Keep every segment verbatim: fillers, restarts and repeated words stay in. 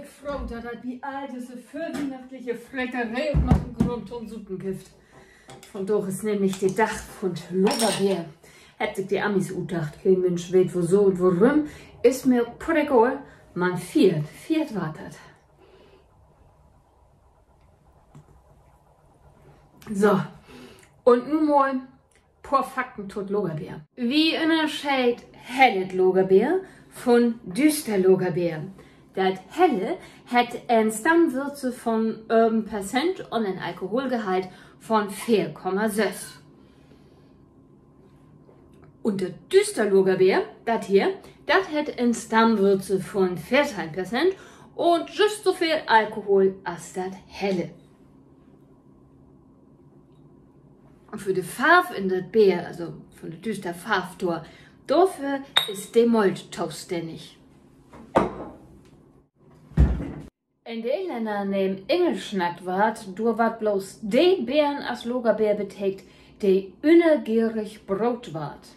Froh, dat dat bi all disse vörwiehnachtliche Freteree ok noch en Grund to'n Supen gifft. Vondaag is nämlich de Dag vun't Lagerbeer. Hebbt sik de Amis utdacht. Keen Minsch weet, woso un worüm. Is mi ok puttegal. Man fiert, fiert warrt dat. So, un nu mal poor Fakten to't Lagerbeer. Wi ünnerscheedt hellet Lagerbeer vun düüster Lagerbeer. Dat helle hett en Stammwürze vun ölven Perzent un en Alkoholgehalt vun veer Komma söss. Un dat düüster Lagerbeer, dat hier, dat hett en Stammwürze vun veerteihn Perzent un jüst so veel Alkohol as dat helle. Un för de Farv in dat Beer, also vun de düüster Farv dor, dorför is de Molt tostännig. In de Länner, neem Engelsch snackt warrt, dor warrt bloots de Beern as Lagerbeer beteekt, de ünnergierig broot warrt.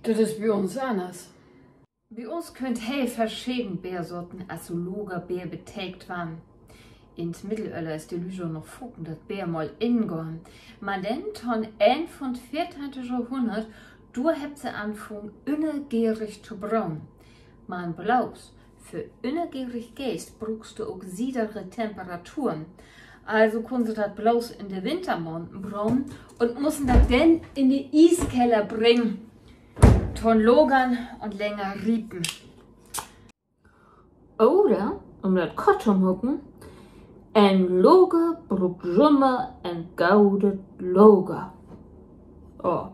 Dat is bi uns anners. Bi uns köönt heel verscheden Beersorten as Lagerbeer beteekt warrn. In't Middelöller is de Lüüd jo noch faken dat Beer mal ingahn. Man denn to'n Enn vun't veerteihnte Johrhunnert, dor hebbt se anfungen, ünnergierig to broen. Man bloots för ünnergierig Geest bruukst du ok siedere Temperaturen. Also kunnen se dat bloots in de Wintermaanden broen un mussen dat denn in de Ieskeller bringen, to'n Lagern un länger riepen. Oder, üm dat kort to maken: En Lager bruukt jümmer en godet Lager. Oh,